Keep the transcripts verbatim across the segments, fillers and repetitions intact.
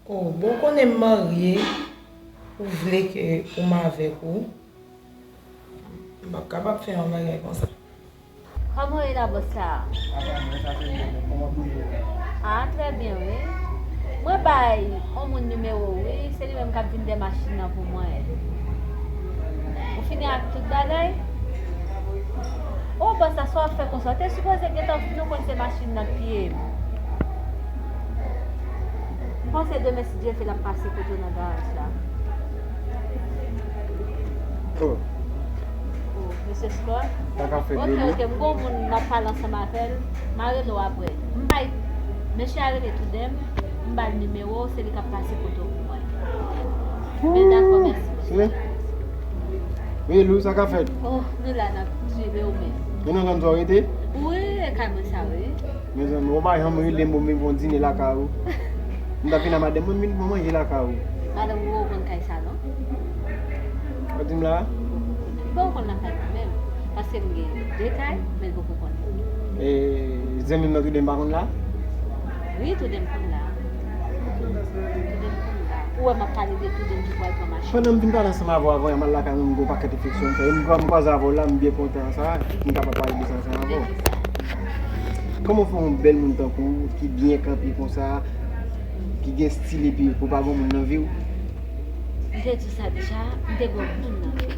Oh, bon, konnen m marye, ou vle ke pou m avèk ou? M p ap kapab fè yon bagay konsa. Kòman w ye la, bòs la? Apa mwen, sa se byen, men kòman pou ye? Ah, trè byen, wi. Mwen bay yon moun nimewo w, wi. Se li menm k ap vin dèyè machin nan pou mwen. Ou fini ak tout bagay? O, bòs la, sa w ap fè konsa? Ou te sipoze gentan vin, ou konn se machin nan k piye m. M panse demen, si Dye vle, l ap pase kote w nan garaj la. Oh. Oh, mesye Scott? Sa ka fèt, ok, ok, m gon moun m ap pale ansanm avè l. M a rele w apre. M bay, mesye a rele Toudem, m ba l nimewo w, se li k ap pase kote w pou mwen. Men dakò, mèsi, mesye. Wi, Lou, sa ka fèt? Oh, nou la, n ap jere w menm. E nan zòn sa w rete? Wi, e kay mwen sa, wi. Mezanmi, ou pa janm rele m pou m vin fè yon dine lakay ou. M t ap vin a madanm mwen, m vin pran manje lakay ou. Madanm ou poko konn kay sa, non? Ou di m la? Li poko konn lakay mwen menm. Paske m gen de kay, men l poko konn. E zanmi m nan Toudem pa konn la? Wi, Toudem konn la. Toudem konn la. Ou wè m ap pale de Toudem ki pral pran machin. Pandan m fin pale ansanm avè w avan, m al lakay mwen, m gon pakèt refleksyon m fè. E m, m kwaze avè w la, m byen kontan sa, m kapab pale de sa ansanm avè w. De ki sa? Kòman w fè yon bèl moun tankou w, ki byen kanpe konsa, ki gen stil epi ou pa gen moun nan vi w? M te di w sa deja, m te gen yon moun nan vi m.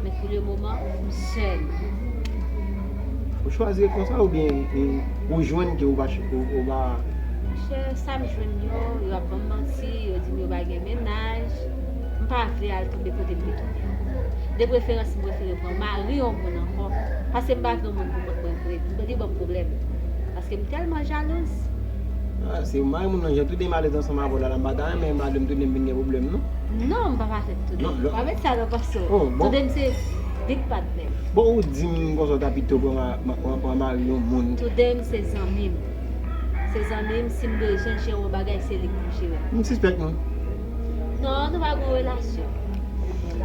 Men pou le moman, m sèl. Ou chwazi konsa oubyen, e, ou jwenn ke ou pa ch-, ou, ou pa... Monchè, sa m jwenn yo, yo ap ban m manti, yo di m yo pa gen mennaj. M pa vle al tonbe kote m te tonbe. De preferans, m prefere pran mari yon moun ankò. Paske m pa vle yon moun pou mwen, mwen vre. Li ban m pwoblèm. Paske m tèlman jalouz. Ah, se mari moun nan, jan Toudem alèz ansanm avè w la, la, m pa ta renmen madanm Toudem vin gen pwoblèm, non. Non, m pa pase Toudem. Non, non. Pa met sa nan panse w. Oh, bon. Toudem se big partner. Bon, ou di m konsa w ta pito pran ma-, ma-, pran, pran mari yon moun. Toudem se zanmi m. Se zanmi m, si m bezwen jere yon bagay, se li k pou jere. M sispèk nou. Non, nou pa gen relasyon.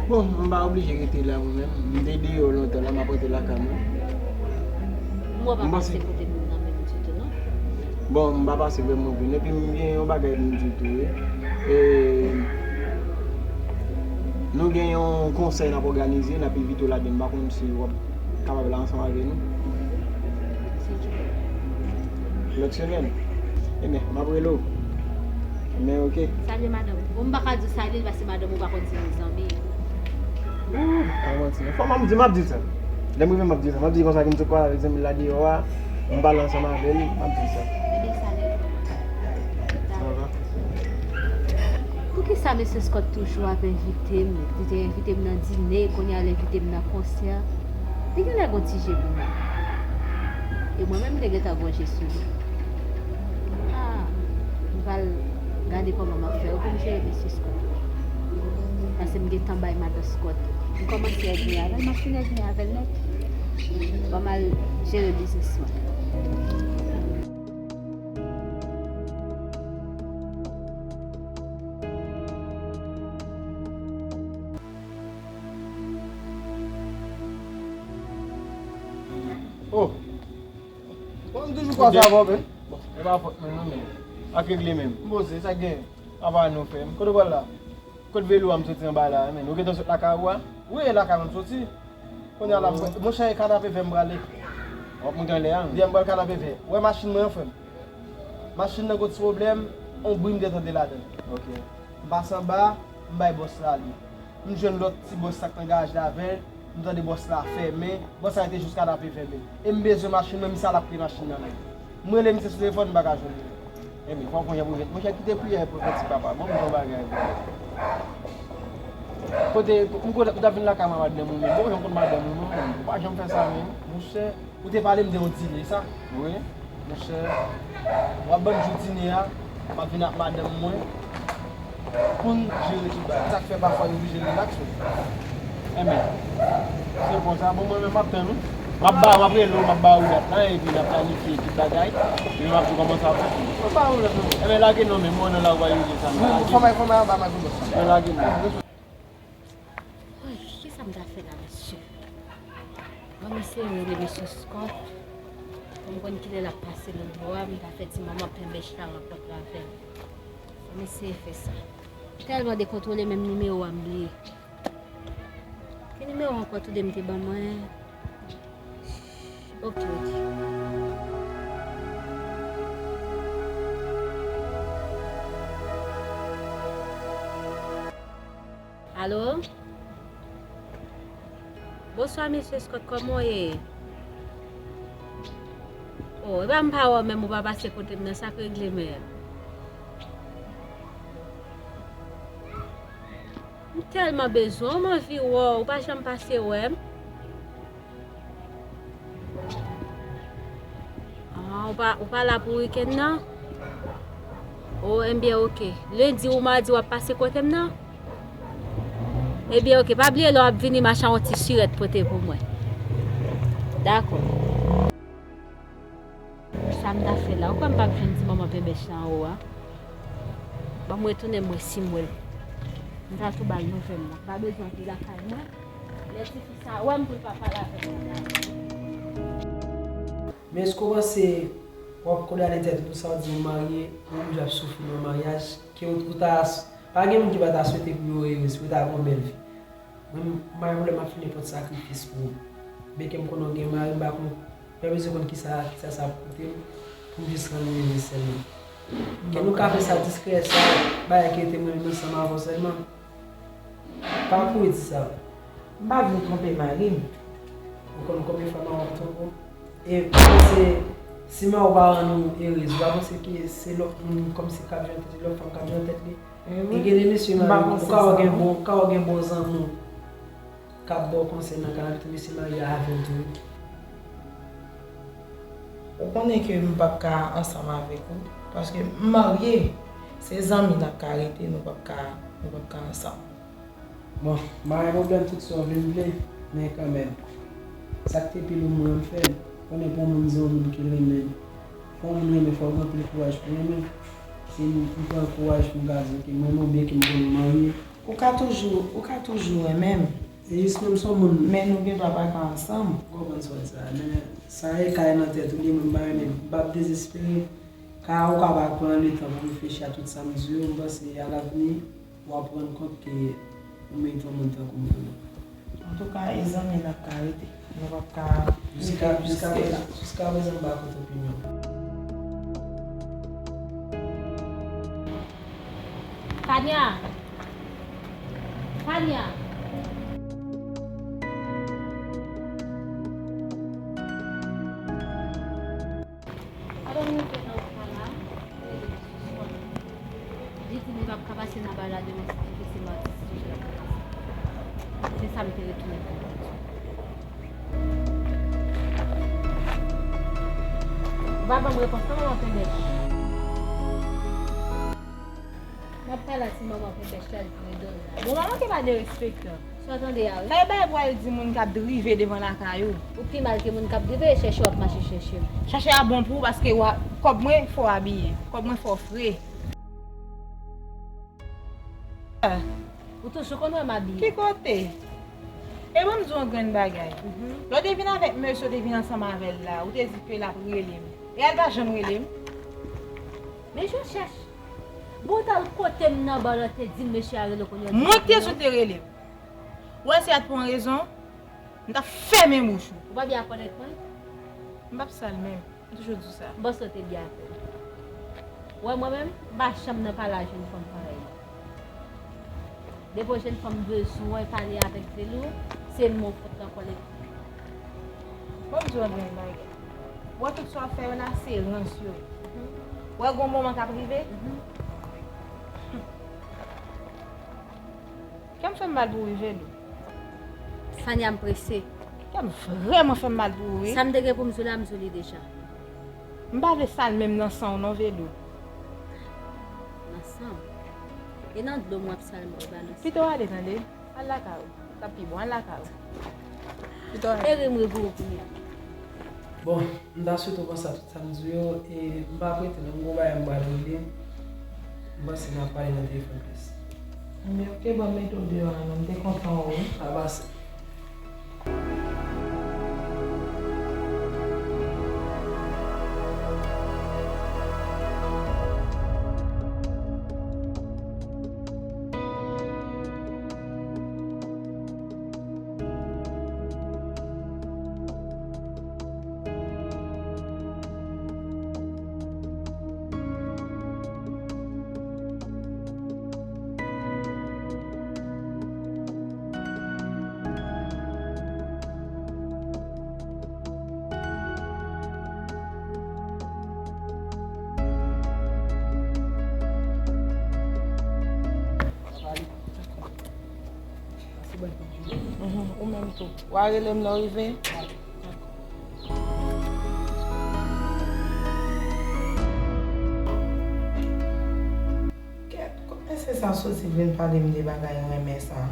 Bon, m pa oblije rete la mwen menm. M te deyò lontan la, m ap rete lakay mwen. M wè pa pase kote moun nan menm ditou, non. Bon, m pa pase vrèman vre. Epi m gen yon bagay pou m di w tou, wi. E, nou gen yon konsèy n ap òganize, n ap envite w ladan l. M pa konn si w ap kapab la ansanm avè nou. Lòt semèn. Ebyen, m ap rele w. Men, ok. Salye madanm. Bon, m pa ka di w salye l paske madanm ou pa konn si nou zanmi. Ooh, pa manti non. Fò m ap di, m ap di sa. Lè m rive, m ap di sa. M ap di konsa ke m sot pale avèk zanmi l la deyò a, m pale ansanm avè l, m ap di sa. Ebyen, salye. Dakò. Poukisa mesye Scott toujou ap envite m? Li te envite m nan dine, kounye a l envite m nan konsè. Li genlè gon ti je pou mwen. E mwen menm, m te gentan gon je sou li. Ah, m pral gade kòman m ap fè pou m jere mesye Scott. Paske m gentan bay madan Scott. M kòmanse ègri avè l, m ap fin ègri avè l nèt. Ban m al jere biznis mwen. Oh! Bon, m toujou kwaze avè w, men. Bon, e pa fòt mwen non, men. Ak regle menm. M poze, sa k gen? Apa nou fè m? Kote w pral la? Kot velo a m soti anba la, men? Ou gentan sot lakay ou a? Wi, e lakay mwen m soti. Kounye a la, m, monchè, e kanape vè m prale. W ap monte anlè a? Byen, m pral kanape vè. Ou wè machin mwen an, frè m? Machin nan gon ti pwoblèm, on bri m te tande ladan l. Ok. M pase anba, m bay bòs la li. M jwenn lòt ti bòs sa k nan garaj la avè l, m tande bòs la fèmen, bòs la rete jis kanape vè m. E m bezwen machin mwen, misye al ap pran machin nan menm. M rele misye sou telefòn, m pa ka jwenn li. Ebyen, fò w konn jan pou jwenn. Monchè, kite priyè pou fè ti papa. Bon, m di yon bagay pou ou. Kote, m kote, ou t ap vin lakay mwen, madanm ou menm. Bon, jan m konn madanm ou non, ou pa janm fè sa menm. Monchè, ou te pale m de yon dine, sa? Wi. Monchè, w ap ban m jou dine a, m ap vin ak madanm mwen. Pou n jere tout bagay. Sa k fè pafwa yo oblije rilaks wi. Enben, se konsa. Bon, mwen menm m ap tann ou. M ap ba, m ap rele w, m ap ba ou dat lan, epi n ap planifye tout bagay. Epi m ap di w kòman sa ap fèt. Mwen pa ou la non. Enben, lage non, men mwen nan la ou va rive sa. Fò m al, fò m al anba, m al pou bòs la. Mwen lage non. Woy, kisa m ta fè la, mesye? Bon, m eseye rele mesye Scott. Pou m konn kilè l ap pase nan bò a, m ta fè ti manman pen bèch la rankontre avè l. M eseye fè sa. Tèlman dekontwole, menm nimewo a m bliye. Ki nimewo ankò toude m te ban mwen? Ok, ok. Alo? Bonswa, mesye Scott, kòman w ye? O, e pa m pa wè w menm, ou pa pase kote m nan, sa k regle menm? M tèlman bezwen w, m anvi wè w, ou pa janm pase wè m. Ah, ou pa, ou pa la pou wikenn nan? O, enbyen, ok. Lendi ou madi w ap pase kote m nan? Ebyen, ok. Pa bliye lè w ap vini, m achte yon ti sirèt pote pou mwen. Dakò. Sa m ta fè la? Ou kwè m p ap jwenn ti manman penbèch la anwo a? Ban m retounen m wè si m wè l. M ta tou ba l nouvèl la. Pa bezwen antre lakay mwen. Lè tifi sa wè m pou l pa pale avè m. Men èske w panse w ap kondane tèt ou pou sa w di w marye, ou menm j ap soufri nan maryaj, ke w, ou ta, pa gen moun ki pa ta swete pou yo erez, pou yo ta gen yon bèl vi. Mwen, m pa gen pwoblèm, m ap fè nenpòt sakrifis pou ou. Byenke m konnen w gen mari, m pa konn, m pa bezwen konn kisa, kisa sa ap koute m, pou m jis rann ou erez sèlman. Ke nou ka fè sa diskrè, sa bagay ki rete mwen menm ansanm avè w sèlman. Pa kouri di sa. M pa vle twonpe mari m. Ou konn konbyen fwa mari w ap twonpe w? E ou panse, si mari w pa rann ou erez, ou pa panse ke se lòt moun kòmsi k ap jwenn tèt li, lòt fanm k ap jwenn tèt li? E gen de mesye mari, ou ka wè gen bon, ou ka wè gen bon zanmi w k ap ba w konsèy nan kanal tou, mesye marye avè l tou wi. Ou konnen ke m p ap ka ansanm avèk ou, paske m marye, se zanmi n ap ka rete, nou p ap ka, nou p ap ka ansanm. Bon, m pa gen pwoblèm, tout sa w vle m vle, men kanmenm, sa k te pi lou m mwen m fè l, konnen pou yon moun di yon moun ke l renmen l, pou yon moun renmen fò w gen anpil kouraj pou renmen l. Se m, m pran kouraj pou m ka di w ke m renmen w byenke m konnen w marye. Ou ka toujou, ou ka toujou renmen m. Se jis menm se yon moun. Men nou gen dwa pa ka ansanm. M konprann sa w di a, men sa e kay nan tèt ou li, mwen m pa renmen, m p ap dezespere. Ka ou ka pa pran letan pou reflechi a tout sa m di yo, m panse alavni w ap rann kont ke ou merite yon moun tankou m vre. Antouka, e zanmi n ap ka rete. Nou p ap ka rive jiske la. Jiskaprezan m pa koute opinyon w. Fania! Fania! Avan m rive nan ka la, li di li p ap ka pase nan bay la demen, se se madi, si Jezi l ap ka pase. Se sa m te retounen pou mwen. Ou pa ban m repons non, manman Penbèch. M ap pale a ti manman Penbèch la, li vle dòmi la. Bon, manman ke pa derespektan. Sa w tande a wi? Sa e bagay pou al di moun k ap drive devan lakay ou. Ou pi mal ke moun k ap drive, e chèche w ap mache chèche m. Chèche a bon pou ou paske w a, kòb mwen fè w abiye. Kòb mwen fè w fre. Ou toujou konn wè m abiye. Ki kote? E ban m di w yon grenn bagay. Mhm. Lè w te vin avèk mesye w te vin ansanm avè l la, ou te di ke l ap rele m. E a l pa janm rele m. Men je chèche. Bon, w t al kote m nan ba w la, w te di m mesye a rele w kounye a. Mwen k te di w te rele m. Ou wè si a t pou yon rezon, m t ap fèmen bouch ou. Ou pa byen ak kòlèg mwen? M p ap sal menm. M toujou di w sa. M panse w te byen avè l. Ou wè mwen menm, m pa janm nan pale a jèn fanm parèy mwen. Depi yon jèn fanm bezwen pale avèk Velou, se mwen w fout nan kòlèg. Ban m di w yon grenn bagay. Ou wè tout sa w ap fè yo la, se rans yo ye. Ou wè gon moman k ap rive? Kè m fè m mal pou ou wi, Velou. Fania, m prese. Kè m vrèman fè m mal pou ou wi. Sa m te gen pou m di w la, m di w li deja. M pa vle sal menm nan san w non, Velou. Nan san w? E nan dlo m w ap sal mwen, ou pa nan san. Pito w ale, tande. Al lakay ou. T ap pi bon, al lakay ou. Pito w ale. E ri m ri pou ou kounye a. Bon, m ta swete w panse a tout sa m di w yo, e m pa ap rete non, m gon bagay m pral regle. M panse n a pale nan telefòn plis. Ebyen, oke, ban m mete w deyò a non, m te kontan wè w wi. Pa pase. Ou a rele m lè w rive? Kèt, kòman mesye sa soti vin pale m de bagay renmen sa?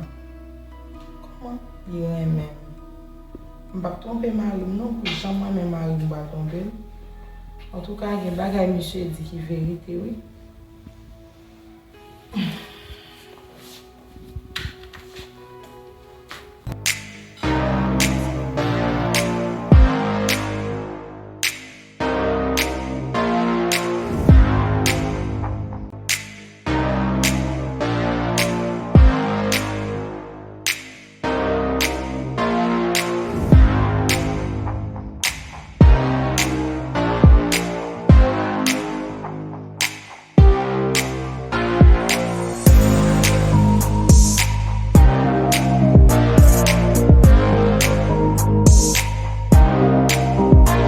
Kòman li renmen m? M p ap twonpe mari m non, pou jan m renmen mari m, m pral twonpe l. Antouka, gen bagay misye di ki verite, wi.